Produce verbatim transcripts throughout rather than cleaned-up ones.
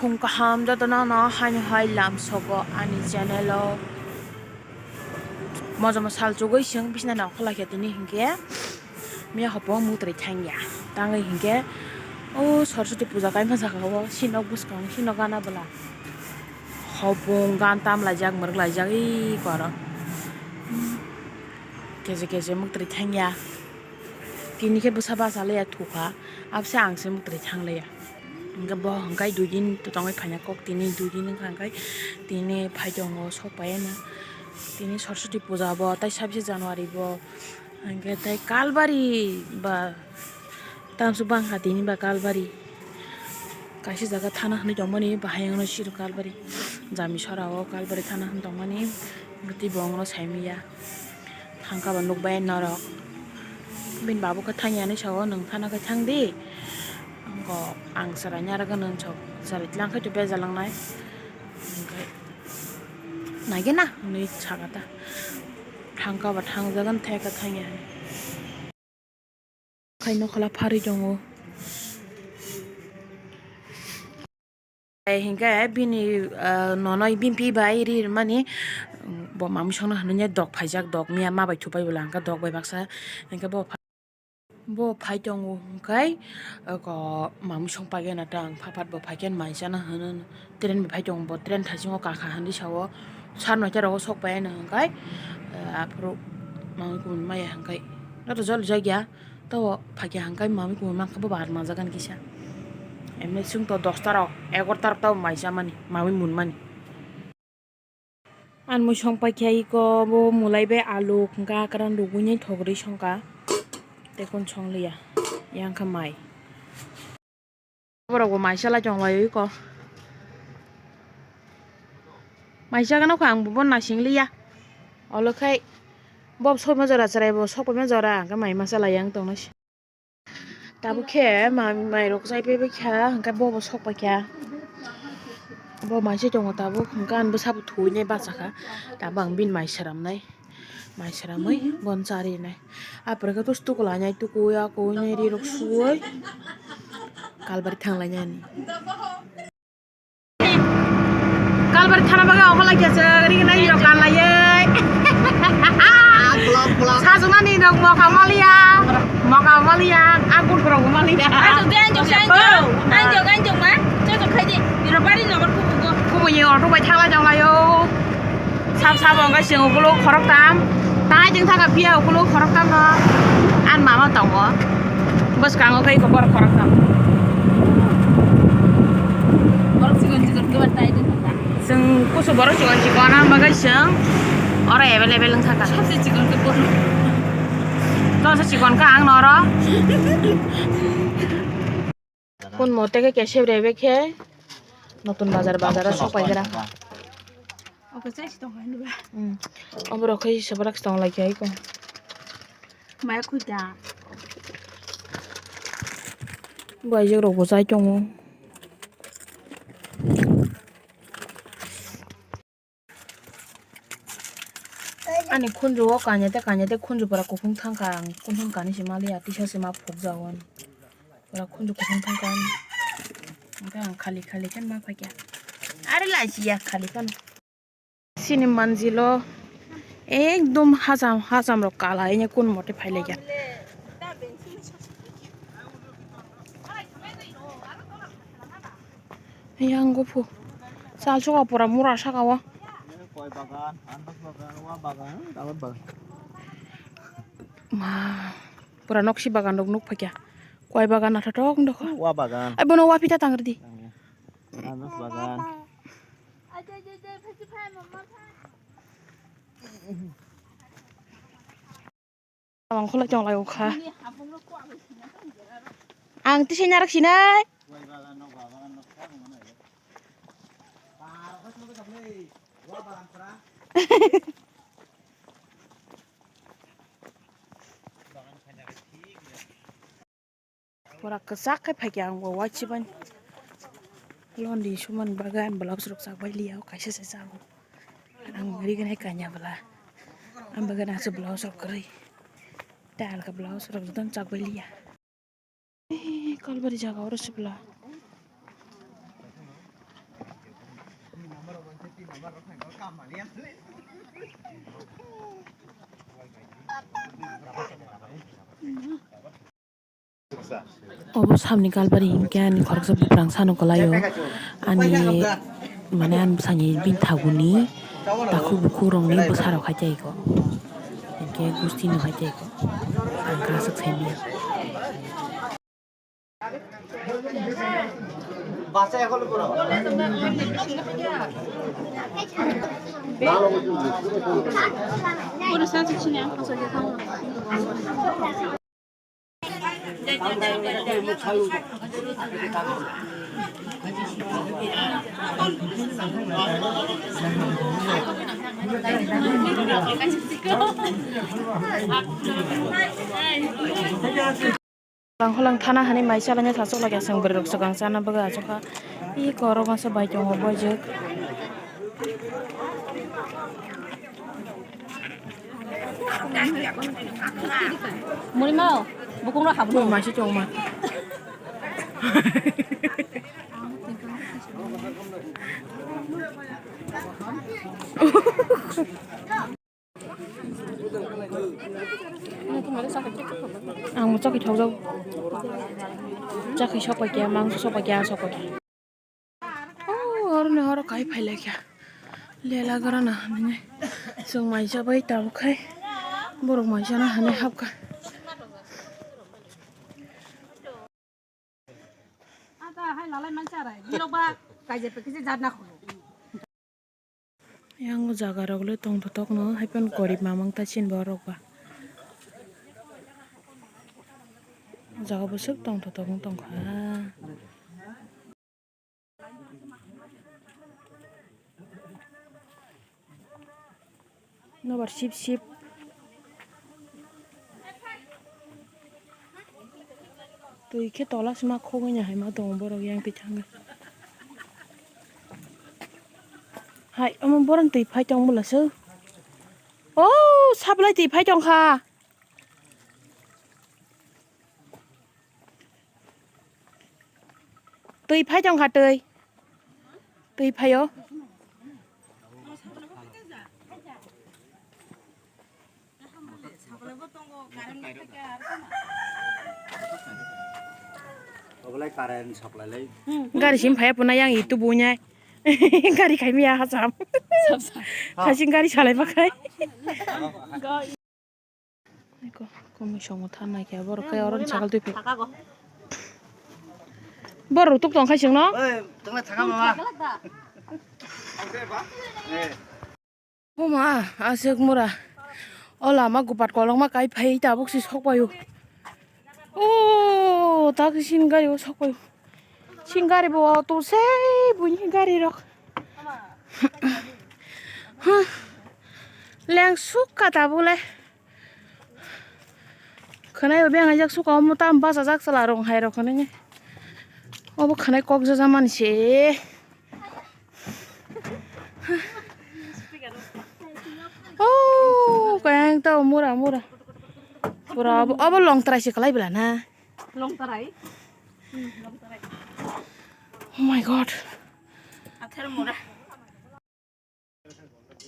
Phung kaham jotono no haino hai lam sogo ani channel o. Mojomo sal chugui chwng bisna nang kholai khe tini hinkhe miya hopong mutri thangya. Tangwi hinkhe o Saraswati puja kaima jaga o sinok bwskang sinok gana bwla hopong gan tam laijak mwrwk laijak ei koro keje keje mutri thangya. Tini khe bwsa bachalaiya thukha, abse ang se mutri thanglaiya. Hingke bo hingkai dui din tongwi phaina kok tini dui din wngkha hingkai tini phai tongo sok pai no. Tini Saraswati puja bo tai sabise January bo hingke tai Kalbari ba tamsok bangkha tini ba Kalbari. Kaisa jaga thana hinwi tongmani bahai wngno siro Kalbari jami sora o Kalbari thana hinwi tongmani tei bo wngno saimanya. Thangkha bo nukbai norok. Bini babu khe thangya hinwi sao, "Nwng thana khe thang di." Wngkha ang chwraini aro gwnang sok chwrai tlang khe to beja langnai. Hwnkhe naigena hinwi sakha ta. Thangkha bo thangjagan thai khe thangya hinwi. Khai nokhola pharwi tongo. Hinkhe bini, ah, nonoi bini pi bai ri rwmani, bo mamwi songno hinwi dok phaijak, dok miya ma bai thupai bwla hwnkhe dok bai baksa hinkhe bo pha-, bo phai tongo hwnkhe, oko mamwi song paigena ta ang pha phat bo phaikhe mai chana hwnwi train bai phai tongo bo train thaisingo kakha hinwi sao sar noita rogo sok pai nw hwnkhe, ah, aphuru mamwi kubun maya hwnkhe joto joli jak ya. Tao phakya hwnkhe mamwi kumui mankha bo bahar manjak ani kisa. Emni chwng to dosta rok, egarta rok tao mai chamani, mamwi munmani. Ani mui song paikha iko bo mulai bai alu hwnkha kwran rugui nai thogri songkha. Tei kun song liya, yang kha mai. Borok bo mai chalai tong lai iko. Mai chagano kha ang bo naising liya. Olo khai bo sokma jora chwrai bo sokma jora hwnkhe mai ma chalai yang tong nai. Tabuk khe ma-, mai rok chai pai bai kha hwnkhe bo bo sok pai kha. Bo mai se tongo tabuk hwnkhe ang bwsa bo thwi nai bacha kha. Tabuk ang bini mai sram nai. Mai sramwi bono cha rinai. Apore khe to tukula nai, tukui a kui nai ri rok suoi kalbari thang lai nani. Kalbari thana bagwi okolai khe se ri nai rok kan lai. Sajwk nani rok moka maliya. Moka maliya. Akur rok maliya. Anjok de, anjok de, anjok. Anjok, anjok ma. Joto khai di. Iro bari nomor kubugo. Kubuni auto bai thang lai jang lai o. Sab sabo hwnkhe chwng ukuluk khoroktham, tai chwng thangkha phiya ukuluk khoroktham no, ani mama tongo bwskango khe eko borok khoroktham. Borok chikon chikon khe ba tai de thangkha. Chwng kusu borok chikon chikon, ang bagwi chwng oro available wng thangkha. Sabse chikon khe borok. Tonse chikon kha ang noro. Kun mote khe kesep rebe khe notun bazar, bazar o sok pai gra. Oke, chai si tong hai nuba. Hmm. Oborok khe sebrak tong lai khe ai ko. Maya khuita. Bai jek rok bo chai tongo. Ani khunju o kanya tei kanya tei khunju pura kuphung thangkha, ang kuphung kani se maliya, tisa se ma phukjago ani. Pura khunju kuphung thangkha ani. Hwnkhe ang khali khali khe ma phaikha. Are lachiya khali phano. Chini manjilo ekdom hacham hacham rok kala ine kun mote phailaikha. Yang gophu. Chal suka pura mura saka o. Koi bagan, andak bagan, wa bagan, dabat bagan. Ma, pura noksi bagan rok nuk phaikha. Koi bagan athatok wng dokha. Wa bagan. Ai bono wa pita tangrdi. Andak bagan. Ang khulai chonglai ukha. Ang tisi narak sinai. Pura kwchak khe phaikha ang bo uaisibani. Londi sumani bagwi ang blouse rok chakbai liya, o kaisa se chago. Ang rignai kanya bwla. Ang bagwi nang se blouse rok kwrwi. Tei alka blouse rok jotono chakbai liya. Ee, kalbari jaga oro se bwla. Obo samni kalbari hinkhe ani khoroksa buprang sano kwlaio. Ani, mane, ani bwsani bini thaguni takhuk bukhuk rokni bwsarok hai tei kho. Hinkhe gustino hai tei kho. Ang khe aswk sai manya. Langkholang thana hani mai chalanya thasok lagi aswk bwrwi rok swkang chana bagwi achukha. Ih, korok masa bai tongo boijak. Murima, bukung rok habno. Masi chongma. Ang bo chakhi thokjak. Chakhi sokpai khe, mangso sokpai khe, ah sokpai khe. Oh, oroni oro kai phai laikha. Lela gorana hinwi. Chwng mai chabai tabuk khai. Borok mai chana hinwi hapkha. Yang jaga rok le tongthotok no, haiphano gorib mamang ta chini borok ba. Jaga bwswk tongthotok wng tongkha. Nobar sip sip. Twi khe tola sima khogwi hai ma tongo borok yang twi thangwi. Hai, omo borok twi phai tong bwla se. O, sablai twi phai tong kha. Twi phai tong kha, twi. Twi phai o. Obolai current supply lai. Gari sim phai phunai yang itu bunyai. Gari khai miya hacham. Khasing gari salai bakhai. Eko, kumi songo thanai khe borok khe oro sakal twi phai. Borok tuk tong khai singno. Oi, tongna thaka mama. Buma, aswk mura. O lama gupat kolokma kai phai tabuk si sokpaio. O, tak sin gari o sokpaio. Sin gari bo auto sei buini gari rok. Huh. Leng suk ka tabuk le. Khwnai bo beng ajak suk o muta bachajak chwla rong hai rok hwnwi. Obo khwnai kok jaja mani se. Oh, kayang tao mura mura. Pura obo, obo long try se kalai bela na. Long try? Hmm, long try. Oh my God. Athar mura.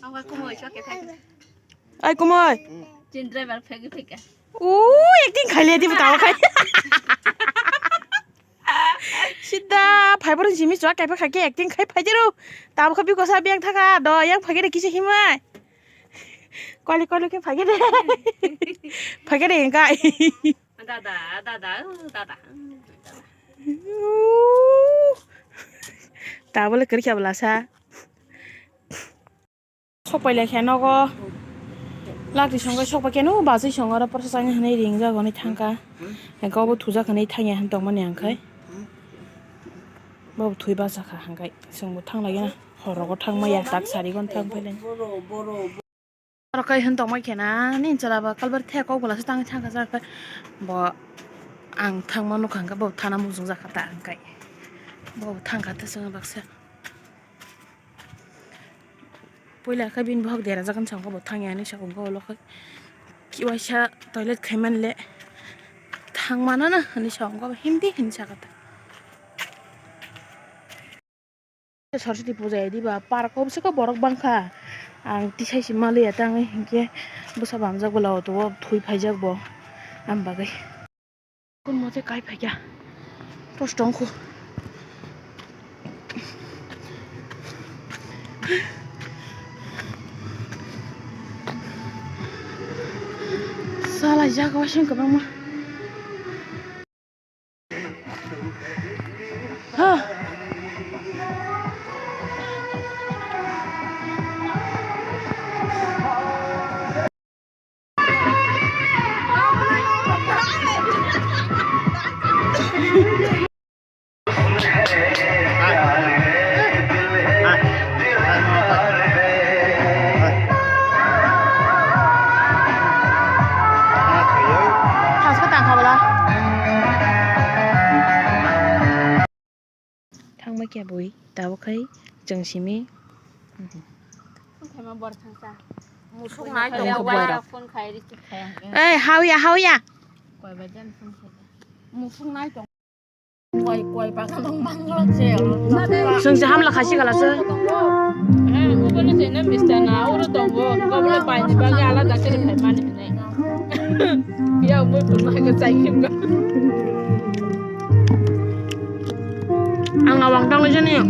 Ang kumoi choke thai. Ai kumoi. Chin driver phegi phika. Ooh, acting khaile di bwtao khai. Sida phaibrwng simi chwla kaipa khaikhe acting khai phaidiru. Tabukha bikosa biyang thaka do yang phaikhe de kisa himai. Kwali kwali khe phaikhe de. Phaikhe de engkai. Dada, dada, oh, dada. Tabole kwrwi khe bwlasa. Sokpai lai khe nogo. Lakti songwi sokpai khe no bachwi songo oro porsa chani hinwi ring jak hinwi thangkha. Hwnkhe obo thujak hinwi thangya hinwi tongmani ang khai. Bo thwi bachakha hwnkhe chwngbo thang lai gana. Horogo thangmaya tak sari gon thang phai lai. Oro kai hinwi tongmai khe na nini chwla bo kalbari the kok bwla se tangwi thangkha jak khai. Bo ang thangma nukha hwnkhe bo thana mujung jakha ta hwnkhe. Bo thangkha ta chwng baksa. Puila khe bini bokhok derajak wngkha, bo thangya hinwi sa, hwnkhe ulo khe kibaisa toilet khaimani le thangmano hinwi sa, hwnkhe hindi hinwi sakha ta. Saraswati puja ya diba, park o bwswk borok bangkha. Ang tisai si maliya tang hinkhe bwsa bamjak bwla auto o thwi phaijak bo. Ang bagwi. Kun mote kai phaikya. Tos tongkhu. Salai jaga wasing kwbangma. Ha. Thaska tangkha bwla. Thangma khe bui tabuk khai chwng simi. Musuk nai tong khe boirok. Ei, hauya, hauya. Musuk nai tong. Koi, koi, bakal tong bangla se. Chwng se hamla khasi kala se. Eh, ubani se na mister na, oro tongo. Kobole bai ni bagi alada khe khai mani hinai. Ya, mo to na ga chai kim ga. Ang awang tang jani.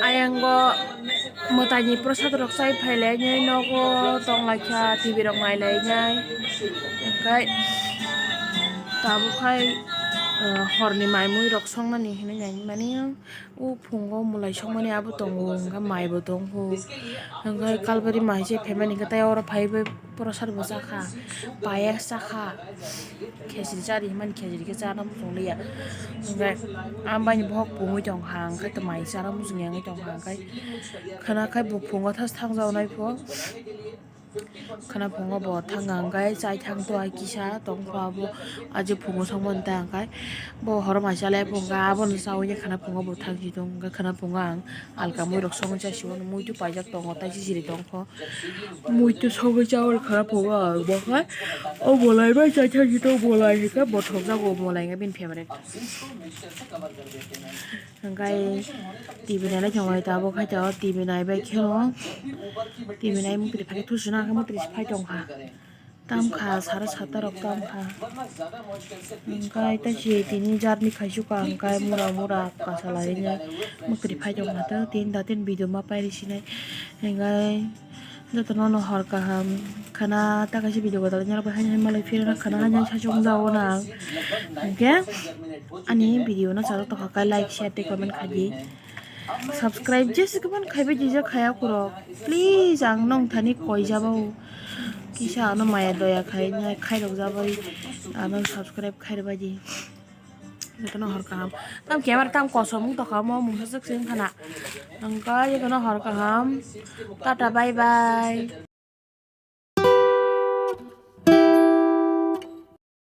Ayango mwtaini prosad rok chai phailainai nogo tonglaikha, T V rok nailainai. Hwnkhe tabuk khai, eh, horni mai mui rok songmani hinwi naimani. O phungo mwlai songmani abo tongo, hwnkhe maibo tongkho. Hwnkhe kalbari mai se phaimani hwnkhe tei oro phaiwi prosad bo chakha, payas chakha, khejri chari hwnmani khejri khe chana muchungliya. Hwnkhe ambaini bohok pungwi tongkha, hwnkhe tei mai chana muchungya wngwi tongkha, hwnkhe khwna khai bo phungo thas thangjaonai pho. Khwna phungo bo thangkha hwnkhe chai thang to ai kisa tongkho abo aje phungo songmani ta hwnkhe bo horo mai chalai phungo abono chawi khwna phungo bo thangsi tong hwnkhe khwna phungo ang alka mui rok songwi chai sio muitu paijak tongo tai sisiri tongkho muitu songwi chawi khwna phungo ang bo khe o bolai bai chai thangsi tong bolai hwnkhe bo thokjago bolai hwnkhe bini favorite. Hwnkhe T V nailai tongo, tabuk hai to T V naibai khe o. T V nai mukri phai thusuna khe mukri phai tongkha. Tamkha sara sata rok tamkha. Hwnkhe tei si tini jarni khaisukha hwnkhe mura mura kasalai mukri phai tongkha to tin da tin video ma pairi sinai. Hwnkhe Jotono no hor kaham khwna ta kaisa video godal nang bai haino malai phirna khwna haino sachung jao nang. Hwnkhe ani video no chajak tongkha khe like, share tei comment khaidi. Subscribe jesa kwbang khaibai dijak khaya kuro. Please ang nong thani koi jabao. Kisa ano maya doya khai nai khairok jabai ano subscribe khairbai di. Jotono hor kaham. Tam camera tam kosom wng tongkha, omo mungsa swk se wngkha na. Hwnkhe jotono hor kaham. Tata, bye bye.